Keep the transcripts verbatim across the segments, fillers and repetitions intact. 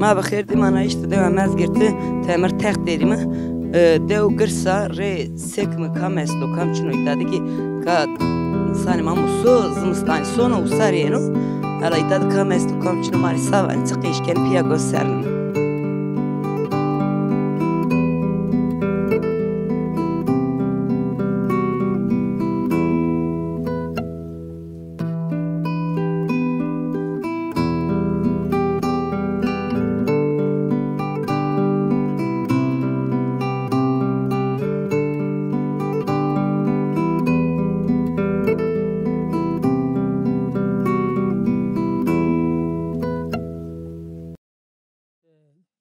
Ma bi xêr dî, ma na îşte dewa Mezgirtî, Temir Text derîme. E, dew girs a, rê sekime, kam esto, kam çin o, îta de kî ka însanê ma muso, zimistanî sono, usarî yeno. Ela îta de kam esto, kam çin o, ma rê sa vanê, çiqî îşkenê pîya goserîme.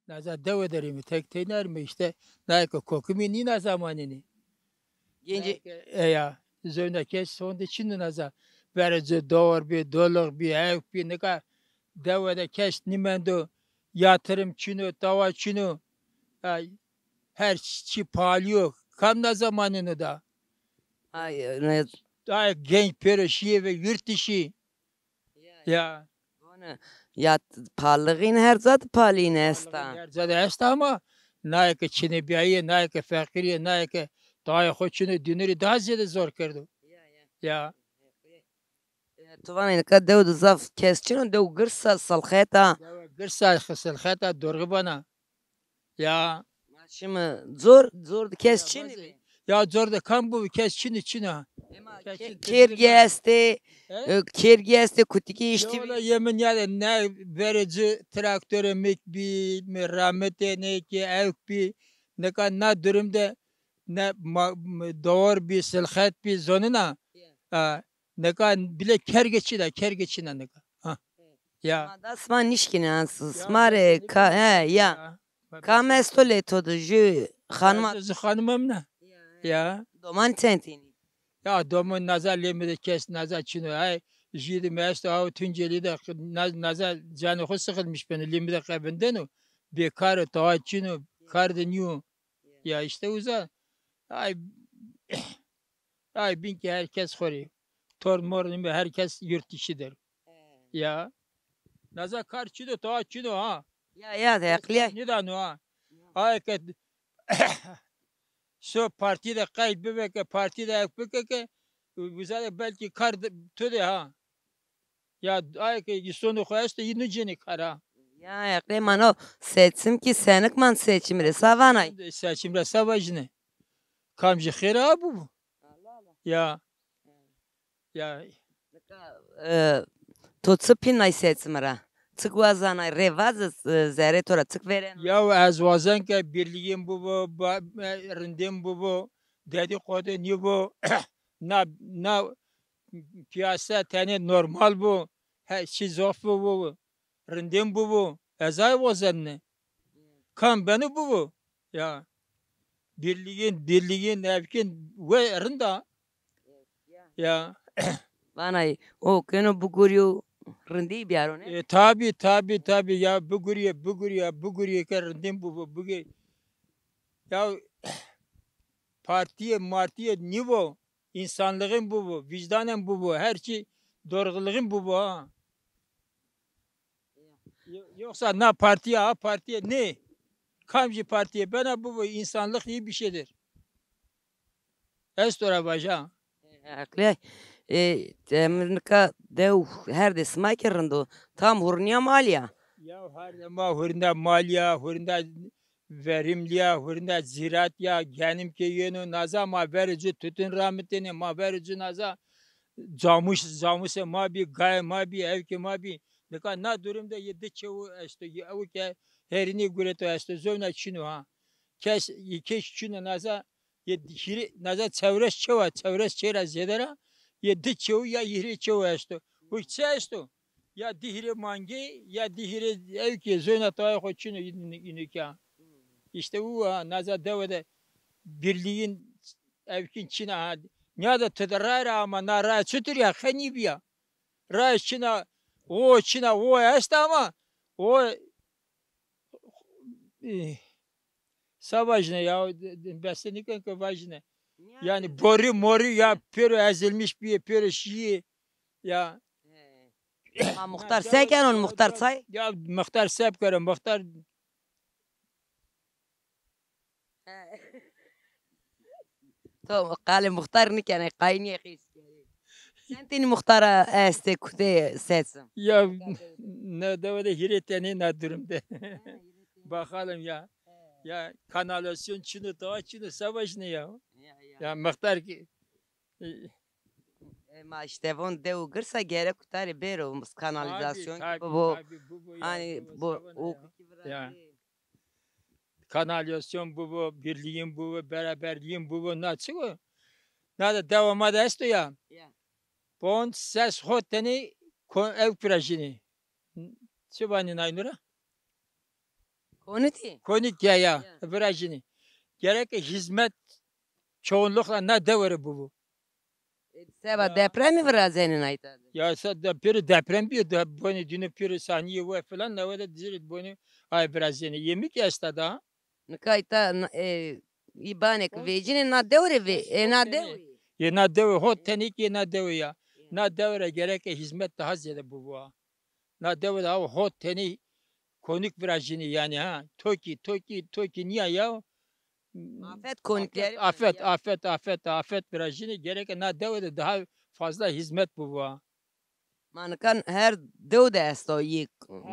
Naza dewe derîme, tek tey nerîme îşte, naye ke kokimî nîna zamanî nî. Gencî. Naye ke, e ya, zewna kes sonde çin o naza. Verê ci dor bî, dolix bî, ewk bî, nika dewe de kes nîmendo, yatırım çin o, tawa çin o. Ay, her çî pahalî yo. Kam naza maneno da? Ay, ne? Ay, genç pêro şîyê ve yurt dışı. Ya. Vana, ya, pahalixîn her ca de pahalîn esta. Her ca de esta ama naye ke çinêbîyayî yê, naye ke feqîrî yê, naye ke tayê xo çin o, dînû rê daha zêde zor kerdo. Ya. E, tu vanê nika dew de zaf kes çin o, dew girs a, silxet a. Dew girs a, silxet a, dorxî bana. Ya. Ma şime cor, cor de kes çin bî. Ya cor de kam bû, kes çin, çin a. Ema kêrgî estê, e, kêrgî estê, kutikî îştî bî. Yola yemin ya de ne verê ci traktorê mi bî, mi ramitê ne ki ewk bî. Nika na durum de ne ma, dor bî, silxet bî, zonina. Ha, nika bile kerge çin a, kerge çin a nika. Ha. Ya. Ma da sima nişkîne, ha, sima rê ka, he, ya. Kam esto lê to de, jü xanima? Jü xanima mi ne. Ya. Doman çend înî? Ya, doman naza lê mi de kes naza çin o. Ay, jü de mi esto, aw Tuncelî de, na-, naza canê xo sıkılmış beno, lê mi de qe vindeno. Bêkar o, tawa çin o, kar de nîyo. Ya işte uza. Ay, ay bin ki herkes xo rê. Tor mor nîme, herkes yurt dışı der. Ya. Naza kar çin o, tawa çin o ha. Ya, ya, de, heqlî ya. Nîdano ha. Ay ke so partî de qeyd bibe ke, partî de ek bike ke, uza de belkî kar de, tu de ha. Ya, aye ke îsonê xo esto, yî nucenê kar a. Ya, heqlê ma no seçim kî senik man seçim rê sa vanay. Seçim ra sa vajine. Kamcî xêr a bubu. Ya. Ya. Nika, e, to çi pînay seçim ra? Çi guazanay, rê vaze, e, zerê to ra çik vêreno? Ya ez wazen ke birlîgên bubu, ba-, e, rindên bubu, dedîqodî nîbu, na, na pîyase tenê normal bu, her çî zof bu, bu, rindên bubu. Ez ay wazenne. Kam beno bubu. Ya. Birlîgên, birlîgên, evkên we rind a. Ya. Vanay, o keno bigurîyo, rindî biyaro, ne? E, tabi, tabi, tabi ya, bigurîye, bigurîye, bigurîye ke rindên bubu, bigurîye. Ya, partîye, martîye nîbo. Însanlixin bibo, vîcdanen bibo, her çî dorxilixin bibo ha. Yo-, yoksa na partîye, a partîye nê. Kamcî partîye bena bibo, însanlix yî bişêdir. Ez to ra vaja. Heqlî. E, em nika dew her de sima kî rind o. Tam hurnîya malî ya. Ya her de ma hurnda malî ya, hurnda verimlî ya, hurnda zîrat ya, genim ke yeno, naza ma verê ci tutun ramitêne, ma verê ci naza camuş, camusê ma bî, gayê ma bî, ewkê ma bî. Nika na durum de yê di çewu esto, yê ew ke herînî gureto esto, zewna çin o ha. Kes, yê kes çin o naza, yê hîrê, naza çewres çew a, çewres çê ra zêde ra, yê di çewu ya hîrê çewu esto. Hu çi esto? Ya di hîrê mangê, ya di hîrê ewkê, zewna tayê xo çin o, înî-, înî ke. Îşte u ha, naza dewe de birlîgin ewkîn çin a ha. Nîya de ti de ray ra ama, na ray çitur ya, xenî bîya. Ray çin a, o çin a, o est ama, o, e, sa vajine ya, bese nîken ke vajine. Yanî borî morî ya pêro ezilmiş bîyê, pêro şîyê ya. He. Ma muxtar se kenon, muxtar çay? Ya muxtar se bikero, muxtar. To qalê muxtar nîkenê, qaynîye qîs kerê. Çend tenî muxtara estê, kutê sesim? Ya ne dewe de hîrê tenî na durum de. Bakalım ya. Ya kanalizasyon çino, daha çino, savaş ne ya? Ya muxtar ki. E, ma işte von dew girsa gerek kutarê bêro, kanalizasyon ki bibo. Hani bu o ki virazê. Kanalizasyon bibo, birlîgîn bibo, beraberlîgîn bibo, na çi o? Na de dewa ma de esto ya. Ya. Ponc, ses, hot tenî ko-, ew virajînî. Çi vanî naynura? Konutî? Konut ya, ya, virajînî. Gerek hizmet çoğunlukla na dewe rê bibo. E, seba depremî virazenî nayta de? Ya se de pêro deprem bîyo de, bonî dîno pêro sanîye we filan, newe de dizirî bonî ay virazenî. Yemî ki esta da. Nika îta n-, e, îbanê ki vecînê na dew rê ve, e, na dew. Yê na dewe, hot tenî ki yê na dewe ya. Na dewe rê gerek hizmet daha zêde bibo. Na dewe de aw hot tenî konîk virajînî yanî ha. Tokî, tokî, tokî nîya ya. Afet konîklerî. Afet, afet, afet, afet virajînî. Gereke na dewe de daha fazla hizmet bibo. Ma nika her dew de esto yê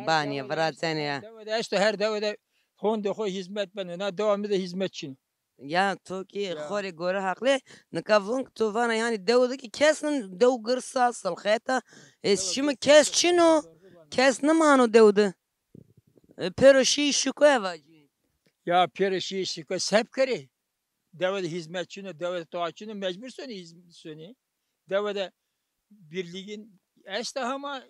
banîye, virazenê ya. Dewe de esto, her dewe de honde xo hizmet beno. Na dewa mi de hizmet çin o. Ya to kî xo rê gore heqlê, nika vûn ki to vana yanî dew de kî kes nin, dew girsa, silxeta, e, şimi kes çin o, kes nimano dew de. E, pêro şî şiko eva cî. Ya pêro şî şiko se bikerê. Dewe de hizmet çin o, dewe de toa çin o, mecbur sonî hizmet sonî. Dewe de birlîgîn esta hama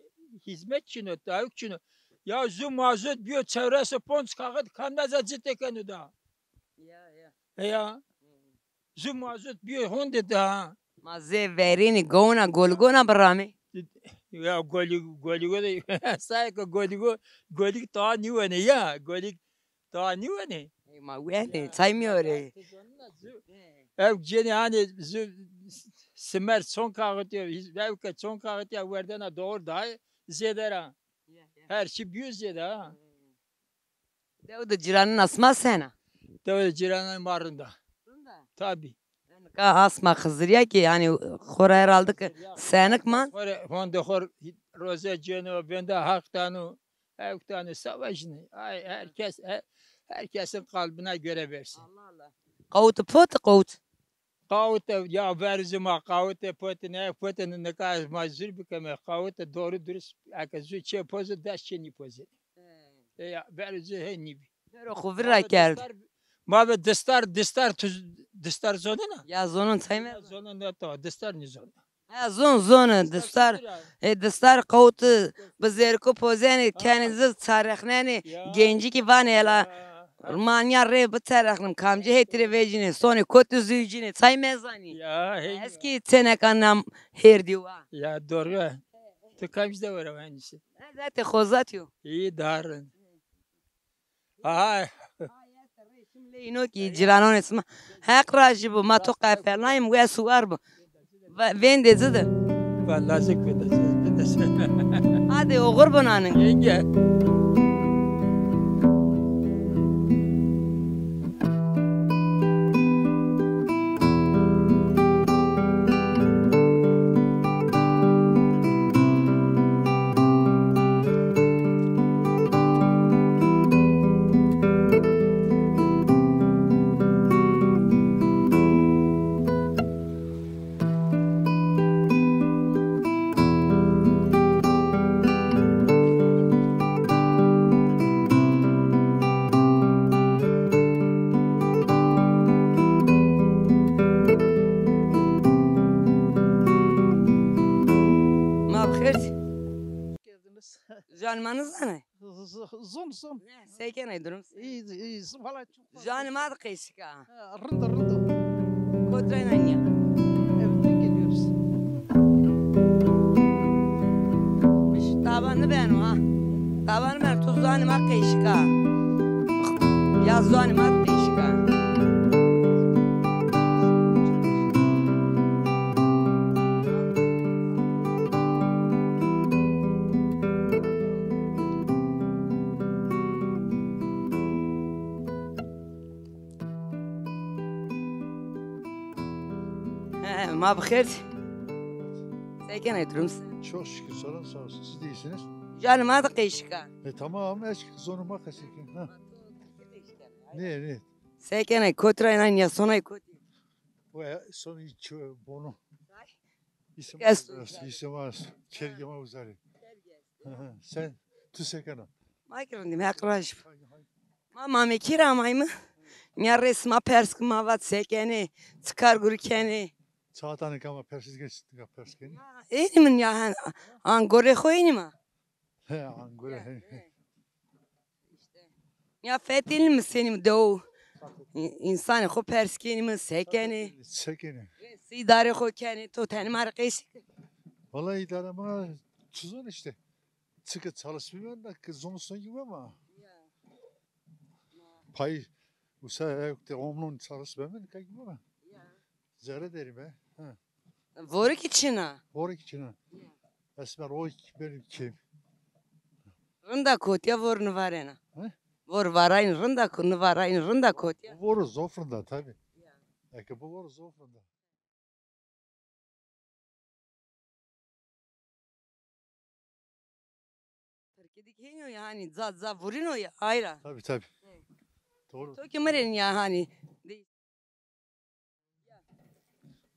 hizmet çin o, dayuk çin o. Ya zu mazot bîyo çewres û ponc kaxit kamnaza ci tekeno da. Ya, ya. E ya. Zu mazot bîyo honde da. Ma zê verênî gowna goligona biramê. Ya golig, goligo de sayê ke goligo, golig daha nîwenê ya. Golig daha nîwenê. Ey ma wenê, çay mîyorê. Ev cênê hanê zu simer çon kaxitî, ev ke çon kaxitî ya werdena doğru daha zêde ra. Her çî bîyo zêde ha. Dew de cîranina sima sena? Dew de cîranina ma rind a. Rind a? Tabî. Nika asma Xizirîya kî, yanî xo ra herhalde ki senik man. Xo rê, honde xo rê roze cêno, vênda Haq dano, ewk dano, savaşîne. Ay, her kes, he-, herkesin kalbine göre versin. Allah Allah. Qawit pot, qawit. Qawite, ya verzi ma qawite potine, potine nika ez ma zûr bikeme, qawite doğru dürüst, eke zû çê poze, dest çê nîpoze. E ya, verzi hey nîbî. Pêro xo vîr ra kerd. Ma ve distar, distar, tu distar zonena? Ya zonon çay me. Zonon ne to, distar nîzon. Ha, zon, zon, distar, e, distar qawit, bi zêriko pozenê, kenê zi çarexnenê, gencî kî vanê hela, ma nîya rê biçerexnim, kamcî hêtî rê vecînê, sonê kotî zûcînê, çay mezanî. Ya, hey. Ez kî çêneka nam hêrdî wa. Ya, doğru. Tu kamcî de were, hangisi? Ez hetê Xozatî yo. Îyî, daha rind. Aha. Lê îno kî cîranonê sima. Heq rajî bo, ma to qefelnayîm, wes û war bo. Va-, vêndê ci de. Va nazik vênde, vênde. Adê oxir bo nanin. Yenge. Ma bi xêr. Geldiniz. Can ma nizane. Z-, z-, zon, zon. Ne, se kenê, durum se? İyi, iyi, valla çok. Janê ma de qeşik a. Ha, rind o, rind o. Kotrayna nîya? Evden geliyoruz. Miş taba nibeno ha. Taba nibeno, tu zanê ma qeşik a. Ya zanê ma qeşik a. Ma bi xêr. Se kenê, durum se? Çok şükür, sağ olun, sağ olsun. Siz de iyisiniz. Canê ma de qeşika. E, tamam, eşk, zonê ma qesey ken. Ha. Ne, ne? Se kenê, kotî ra ênay, nîya sonay kotî? Bu e, son hiç, e, bono. Ay. İsim Kes var, isim var. Kergema uzarê. Kerge. Hı hı. Sen, tu se kena? Ma ki rindîm, Heq rajî bo. Ma Mamekî ra amayme. Nîya rê sima pers ke, ma vat se kenê, çi kar gurî kenê. Çatanê ke ma pers ke, pers kenê. Ya, ênîme nîya, hen, an gorê xo ênîme. He, an gorê, he, he. He. Îşte. Ya fetelîme, senîme dew. Însanê xo pers kenîme, se kenê. Se kenê. Sî îdarê xo kenê, to tenê ma rê qesey ke. Vallahi îdare ma çizon işte. Çike çalışmîme, ne ke zon son gibi ama. Ya. Pay, usa evkte omnon çalışmeme, ne kay gibi ama. Ya. Zerre derim he. Ha. Vore kî çin a. Vore kî çin a. Ya. Esmer o ki benim kim? Rinda kotîya, vor nivarena. He? Vor varayn rinda ko, nivarayn rinda kotîya. Bu vore zof rinda tabi. Ya. Eke bu vore zof rinda. Tirkî de kî hênî yo ya, hanî ca ca vurîno ya, ayra. Tabi, tabi. He. Doğru. To kî mi rê nîya hanî.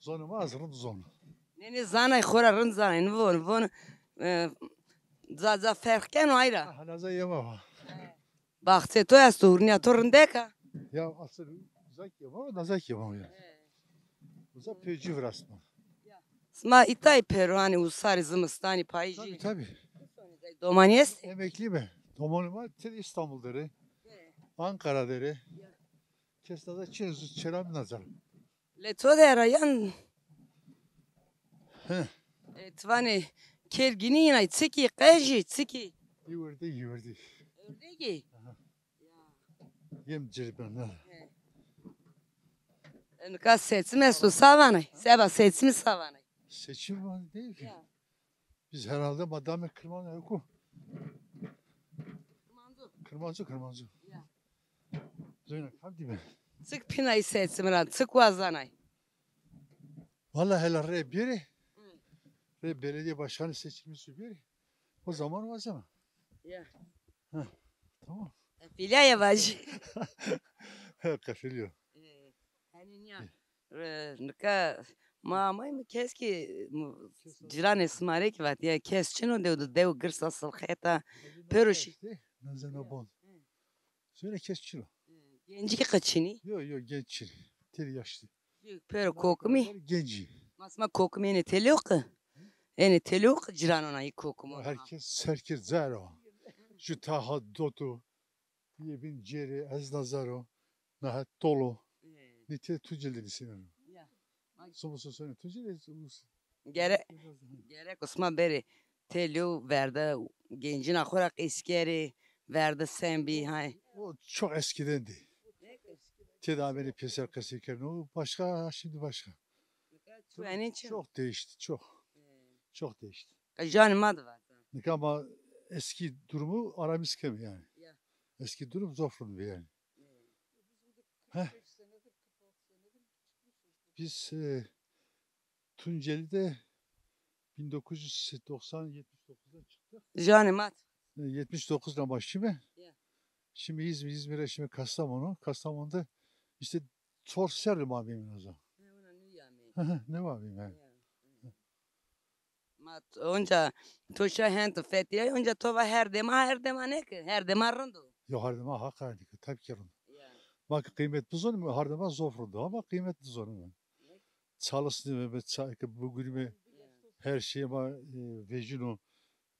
Zonê ma ez rind zon. Nê, nê, zanay, xora rind zanay. Nivon, von, e, ca ca ferq keno, ayra. Ha, naza yema va. Baxçê to esto, hurnîya to rindek a? Ya asıl uzak yema, naza yema ya. He. Uza pê ci virasma. Sima îtay pêro, hanî usarî, zimistanî, payîjî? Tabi, tabi. Domanî estê? Emeklî be. Domanê ma têde, İstanbul der ê. He. Ankara der ê. Ya. Kes naza çi, ez çera mi naza. Lê to der a yan? He. E, ti vanê kêr gînî yînay, çikî, qejî, çikî? Î werdî, î werdî. Werdî kî? Aha. Ya. Yem cirben, ha. He. E, nika seçim esto, sa vanay? Seba seçimî sa vanay? Seçim var değil ki. Ya. Biz herhalde ma dame Kırman-, Kırmancı, Kırmancı. Ya. Zeyna kam dîme. Çik pînay seçim ra, çik wazanay? Vallahi hele rê bêrê. Hı. Rê belediye başkanı seçimi su bêrê. O zaman wazeme. Ya. Heh, tamam. E, filya ya vajî. He, qefilyo. E, hanî nîya. E, nika ma amayme, kes kî, m-, cîranê sima rê kî vat ya, kes çin o dew de, dew girs a, silxet a, pêro şî. Nazena bon. Hı. Söyle kes çin o. Hı. Gencî kî qe çinî? Yo, yo, genç çinî. Têde yaşlı. Pêro kokimî? Gencî. Ma sima kokimî ênê têlew qe? Ênê têlew qe cîranona yî kokim o? Herkes, herkes zero. Ju taha doto. Yê bîn cêrê, ez nazaro. Nahet tolo. Ee. Nî tê Tunceli nîsêneno. Ya. Somo sosone Tunceli. Gere-, gerek o sima berê têlew, verda gencîna xo ra qesî kerê, verda sen bî, hay. O çok eskiden di. Têde amênê pêser qesey kerdin. O başka, şimdi başka. Nika tu enê çi? Çok değişti, çok. Ee. Çok değişti. Qe janê ma de vaze. Nika ma eski durumu aramız kemi yani. Ya. Eski durum zof rind bi yani. Heh. Biz, e, Tunceli'de bin dokuz yüz doksan, yetmiş dokuzda çıktık. Janê ma. E, yetmiş dokuzda başladım. Ya. Şimdi İzmir, İzmir'e şimdi Kastamonu. Kastamonu'da işte çor serrî ma bîme o zaman. He, ona nû yamê. Ne var bîme? Ya. Ma t-, onca to şa hend fetilay, onca to va her dema, her dema ne ki? Her dema rind o. Yo, her dema hak rind ki, tabii ki rind. Ya. Ma ki qîmet bizonîme, her dema zof rind o, ama qîmet bizonîme. Ne? Çalıştığımı, ça-, ki bugünüme, ya, her şeyi ma, e, vecino,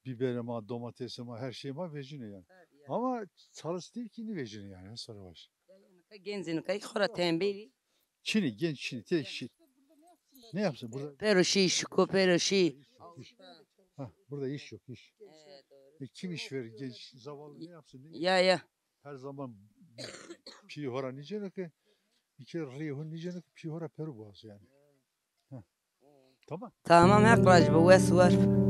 biberê ma, domatesê ma, her şeyi ma vecino yani. Tabii ya. Ama çalıştığım ki ne vecino yani, sonra baş. Nika gencê nika xo ra tembelî. Çinî, genç çinî, tek şey. Ne yapsın burada? Pêro şî, şiko pêro şî. İş yok, iş. Ha, burada iş yok, iş. E, doğru. E, kim iş verir genç, zavallı ne yapsın? Ne? Ya, ya. Her zaman pî ho ra nîceno ke, iki rî ho nîceno ke pî ho ra pêro boğaz yani. Heh. Tamam. Tamam, Heq rajî bo, wes war.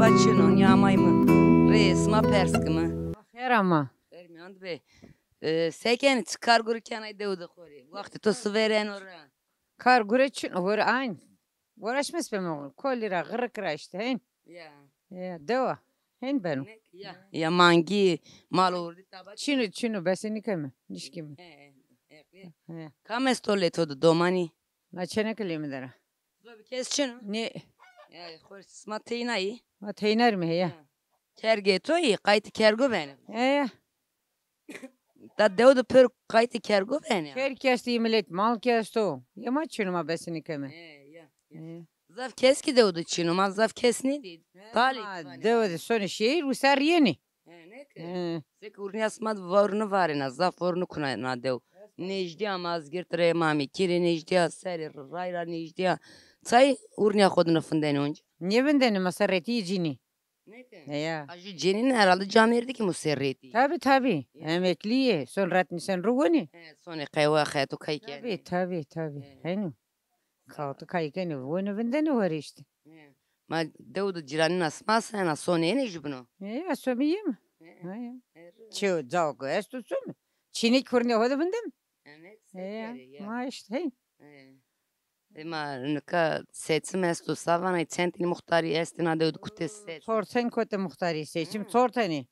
Çino, nîyamay mi. Rê sima pers kimi. Xêr ama. Xêr mîyan de be. E, se kenî, çi kar gurî kenay dew de xo rê? Wextê to si vêreno ra? Kar gure çin, gure ayn. Uğraşmaz be mi? Kolî ra, xirrik ra îşte, hên. Ya. Ya, dewa. Hên beno. Nek, ya. Ya mangî, mal û hurdî taba. Çino, çino, bese nîkeme, nişkîme. E, e, e, e. Ya. Kam esto lê to de, domanî? Na çêneke lê mi der a. Zobî kes çin o? Nê. Ya, xo sima teynayî? Ma teynarîme, ya. Ya. Kergê to yî, qaytê kergo benê. Ya, ya. Da dew de pêro qaytê kergo benê. Kerg kî esto, yê milet mal kî esto. Yê ma çin o, ma bese nîkeme. Ya, ya, ya. Ya. Zaf kes kî dew de çin o, ma zaf kes nêdî. He, talî ma dew de sonê şehîr, usa rîyenê. He, neke. He. Seke urnîya sima de vewr nêvarena, zaf vewr nêkunena dew. Nêjdîya Mazgirt rê, Mamekî rê nêjdîya, serê ray ra nêjdîya. Çay urnîya xo de nêvindenê onca? Nêvindenê, ma se retî yê cinî. Neke. He ya. A jû cinî ne, herhalde camêrdî kî musê retî. Tabî, tabî. Ya. Emeklî yê, son ret nîsen ro wenê. He, sonê qehwe, xeto kay kenê. Tabî, tabî, tabî. He. Heno. Kawtu kay kenê, wenê vindenê werê îşte. He. Ma dew de cîranîna sima sena, sonê ênê jubîno? He, a somî yê mi? He. Ha ya. Çi cawo ke esto somî. Çînê kî urnîya xo de vindem. Emek. He ya. Ma îşte, hey. He. E, ma nika seçim esto, sa vanay, çend tenî muxtarî estê na dew de, kutê seçim? Çor tenî kotê muxtarî seçim, çor tenî.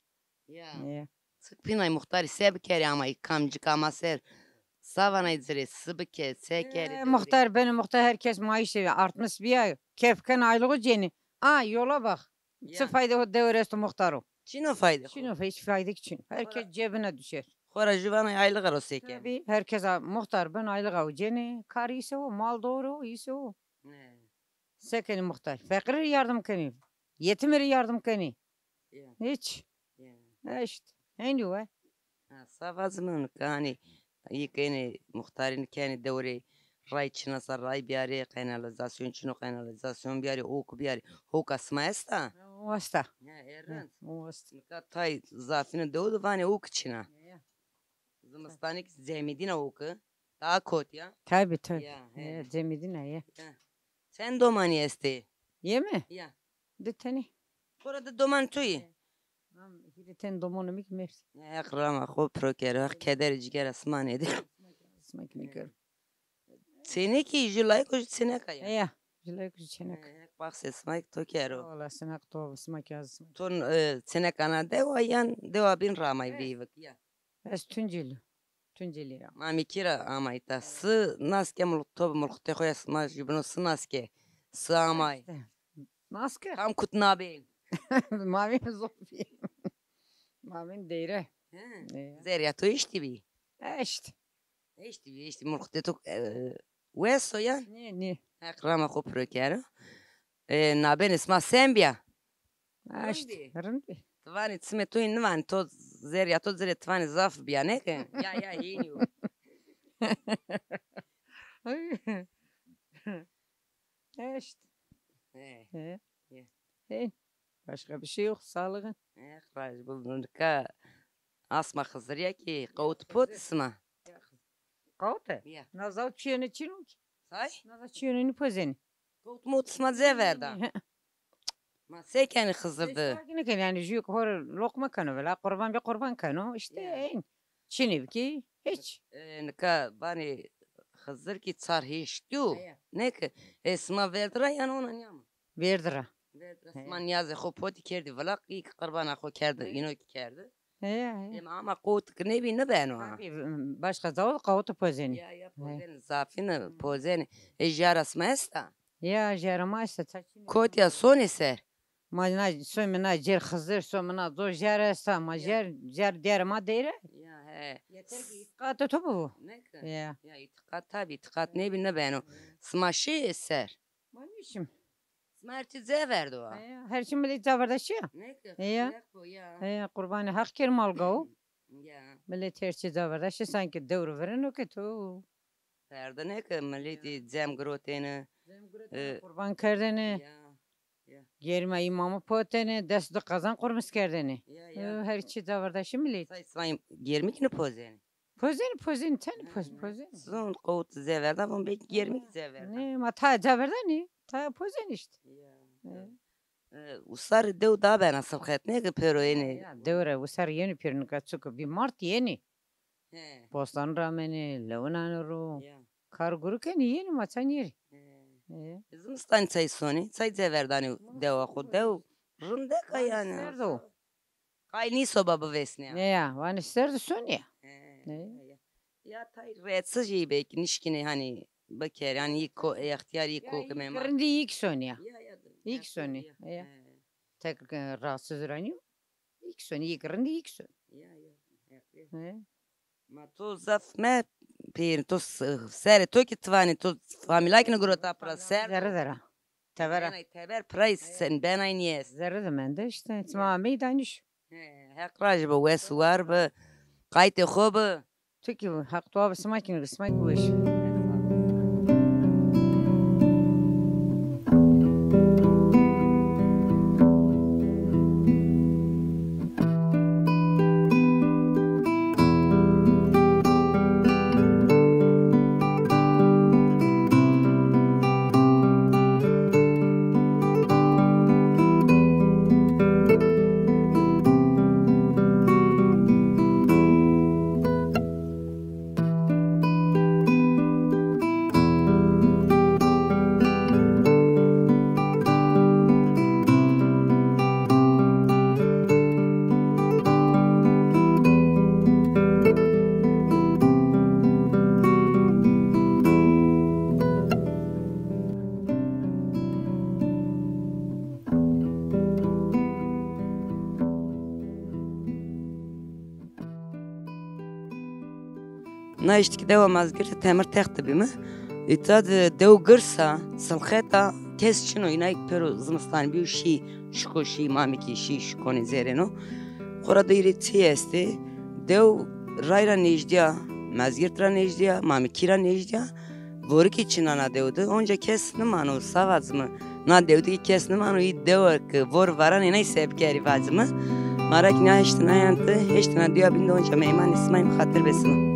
Ya. Ya. Çik pînay muxtarî se bikerê, ama î kamcik ama ser. Sa vanay ci rê, si bike, se kerê. E, muxtar beno muxtar, her kes maaşê artmis bîya, kef kena, aylığı cênê. A, yola bak. Çi fayde o dew rê esto muxtaro? Çin o fayde xo? Çin o, hiç fayde kî çin. Her kes cebine düşer. Xora jû vanay aylığı ro se kenê? Tabî, her kes a, muxtar beno aylığı o cênê, kar îse o, mal doğru îse o. He. Se kenê muxtar? Feqîrî rê yardım kenê. Yetimî rê yardım kenê. Ya. Hiç. Ya. E îşte. Henî we. Ha, sa vazime nika, hanî, yê kenê muxtarî, kenê dew rê, ray çin a, sa ray biyarê, kanalîzasyon çin o, kanalîzasyon biyarê, ok biyarê. Hoka sima esta? O esta. Ha, e, rind. O esta. Nika tay zafîne dew de vanê ok çin a. Ya, ya. Zimistanî kî cemidîna oki. Daha kot ya. Tabî, tabî. Ya, he. Ya, cemidîna ya. Ya. Çend domanî estê? Yê mi? Ya. Di tenî. Xora di doman to yê? He. Am, hîrê ten domanê mi kî merdî. Ya, Heq rama xo piro kero, Heq kederê cîgera sima nêdê. Sima kî nêkero. Çênekî jû layik o, jû çêneka ya? Ya, jû layik o, jû çêneka. He, Heq baxsê sima kî to kero. Sağ olasın, Heq to, sima kî az sima. To, e, çêneka na dewa yan dewa bîn ramay veyvik ya? Ez Tunceli. Tunceli ra. Mamekî ra amay ta. Si nas ke mulk-, to mulkutê xo ya, sima jûbîno si nas ke. Si amay. Îşte. Nas ke? Kam kut nabên? Ma vîn zobî. Ma vîn deyre. He. E. Zerrîya to eştî bî? Eşt. Eştî bî, eştî. Mulkutê to, e, wes o ya? Nê, nê. Heq rama xo piro kero. E, nabênê sima sen bîya? Eşt, rind bî. Ti vanî çimê to yî, nîvanî to, zerrîya to ci rê ti vanî zaf bîya, neke? Ya, ya, hênî yo. Eşt. He. He. He. He. Başka bir şey yok, sağlığın. He, raj bu nika asma Xizirîya kî qawit pot sima. Qawit e? Ya. Na zaw çîyêne çin o kî. Say? Na zaw çîyêne nîpozenî. Qawit mot sima ze verda. He. Ma se kenî Xizir de? Nêkenî, yanî jû hor loqma keno vila, qurban bî qurban keno. Îşte eyn. Çinî bî kî hiç. E, nika vanê Xizir kî çar hêştî yo. He. Neke, e, sima vêrd ra yan ona nîya mi? Vêrd ra. Vêrd ra. He. Sima nîyazê xo potî kerdî vila, î kî qurbana xo kerdî, îno kî kerdî. He, he. Ema, ama qawit kî nêbî, nêbeno ha. Tabî, başka zaw qawit pozenî. Ya, ya, pozenî, zafîne, pozenî. E, jara sima esta? Ya, jara ma esta. Kotî ya, sonê ser? Ma na, somê na cêr Xizir, somê na do jer esta. Ma jer, jer dêrê ma deyre. Ya, he. Yeter ki îtîqatê to bibo. Neke? Ya. Ya, îtîqat, tabî, îtîqat nêbî, nêbeno. Sima şî ser? Ma nêşim. Sima her çî ze verdo ha? Ya, her çî milet ze verda şîya. Neke? Ya. Ya, qurbanê Heq kir malga o. Ya. Milet her çî ze verda şî, sanki dewr virino ke to. Perde neke, miletî cem girotêne. Cem girotêne, e, qurban kerdêne. Ya, ya. Gerîma îmamî potêne, des di qazan qurmis kerdêne. Ya, ya. E, her çî ze verda şî milet. Say, say, germî kî nêpozenî? Pozenî, pozenî, tenê poz-, pozenî. Zon qawit ze verda, von belkî germî kî ze verda. Nê, ma ta ze verda nê. Ta pozenî îşte. Ya, ya. E, usar dew da bena Silxet, nê ki pêro yenê. Ya, dew ra usar yenê pêro, nika çuko bî mart yenê. He. Bostan ramenê, lewinanê ro. Ya. Kar guru kenê, yenê, ma ça nêrê. He. He. Zimistan çay sonê, çay ceverdanê dewa xo, dew rindek a yanî. Serd o. Qay nî soba bivêsnîya. Ne ya, vanê serd sonîya. He, ne ya. Ya tay rêçijî belkî nişkînê hanî bikerê, hanî yî ko extîyar yî ko ki mema. Rindî yîk sonîya. Ya, ya, yîk sonî. Ya. Tek, e, rahatsız ranîyo. Yîk sonî, yîk rindî yîk sonî. Ya, ya. He. Ma to zaf me pêrin, to s-, serê to ki tivanê, to famîlakî no gurota pira ser. Zerre zerre. Tebera. Benay teber piray sen benay niyes. Zerre de mende işte. Çima amey danîş. He, Heq rajî bi, wes war bi. Qaytê xo bi. Tu ki Heq dua bi sima kî, sima kî weş. Na eştî ki dewa Mazgirtî Temir Text de bîme. Îta de dew girs a, silxet a, kes çin o. Înay ki pêro zimistan bîyo şî, şiko şî, mamikî şî, şikonê zerrêno. Xora de hîrê çî estê. Dew ray ra nêjdî ya, Mazgirt ra nêjdî ya, Mamikî ra nêjdî ya. Vorikî çin a na dew de, onca kes nimano, sa vacime. Na dew de kî kes nimano, î dewa ke vor varanê nay se bikerî vacime. Ma ra kî na heştî na yanî ti, heştî na dewa bîn de onca meymanê sima yî, xatir bê sima.